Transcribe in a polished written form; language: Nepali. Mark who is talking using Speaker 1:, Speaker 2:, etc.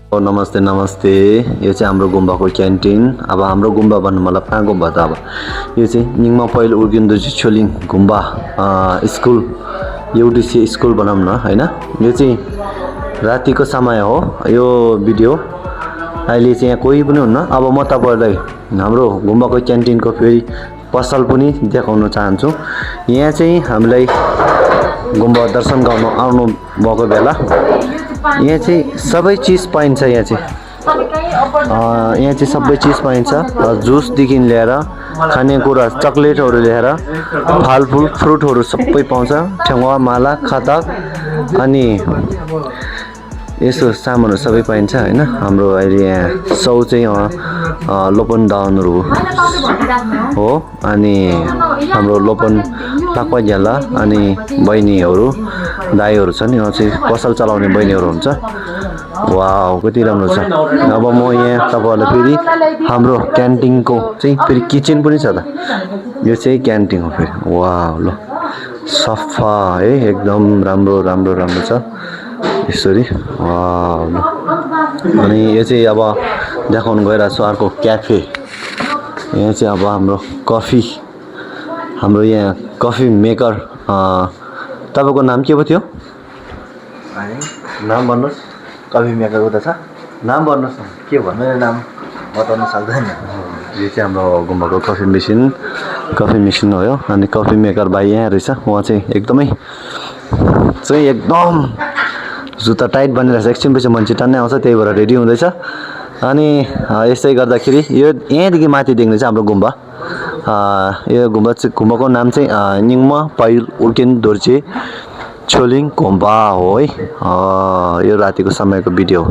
Speaker 1: नमस्ते नमस्ते यो चाहिँ हाम्रो गुम्बाको क्यान्टिन अब हाम्रो गुम्बा भन्नु मतलब कहाँ गुम्बा त अब यो चाहिँ निङमा पहिलो उर्किँदो छोलिङ गुम्बा स्कुल युडिसी स्कुल भनौँ न हैन यो चाहिँ रातिको समय हो यो भिडियो अहिले चाहिँ यहाँ कोही पनि हुन्न अब म तपाईहरुलाई हाम्रो गुम्बाको क्यान्टिनको फेरि पसल पनि देखाउन चाहन्छु यहाँ चाहिँ हामीलाई गुम्बा दर्शन गर्न आउनु भएको बेला यहाँ चाहिँ सबै चीज पाइन्छ यहाँ चाहिँ सबै चीज पाइन्छ जुस देखि लिएर खानेकुरा चकलेटहरु लिएर फलफुल फ्रुटहरु सबै पाउँछ ठेंगुवा माला खाता अनि यसो सामानहरु सबै पाइन्छ हैन हाम्रो अहिले यहाँ सौ चाहिँ लोपन दानहरु हो अनि हाम्रो लोपन पाक्पा ज्याला अनि बहिनीहरु दाइहरु छन् यो चाहिँ पसल चलाउने बहिनीहरु हुन्छ वाउ कति राम्रो छ अब म यहाँ तपाईहरुलाई फेरि हाम्रो क्यान्टिनको चाहिँ फेरि किचन पनि छ त यो चाहिँ क्यान्टिन हो फेरि वाउ ल सफा है एकदम राम्रो राम्रो राम्रो छ यसरी वाउ ल अनि यो चाहिँ अब देखाउन गइरा छु अर्को क्याफे यहाँ चाहिँ अब हाम्रो कफी हाम्रो यहाँ कफी मेकर तपाईको नाम के पो थियो नाम भन्नुस्
Speaker 2: कफी मेकरको त छ
Speaker 1: नाम भन्नुस् के भन्नु
Speaker 2: मेरो नाम बताउन सक्दैन
Speaker 1: यो चाहिँ हाम्रो गुम्बाको कफी मेसिन हो यो अनि कफी मेकर भाइ यहाँ रहेछ उहाँ चाहिँ एकदम जुत्ता टाइट बनिरहेछ एकछिनपछि मान्छे टन्नै आउँछ त्यही भएर रेडी हुँदैछ अनि यसै गर्दाखेरि यो यहाँदेखि माथि देख्ने चाहिँ हाम्रो गुम्बा यो गुम्बाको नाम चाहिँ निङमा पाइल उर्किन दोर्जे छोलिङ गुम्बा हो है यो रातिको समयको भिडियो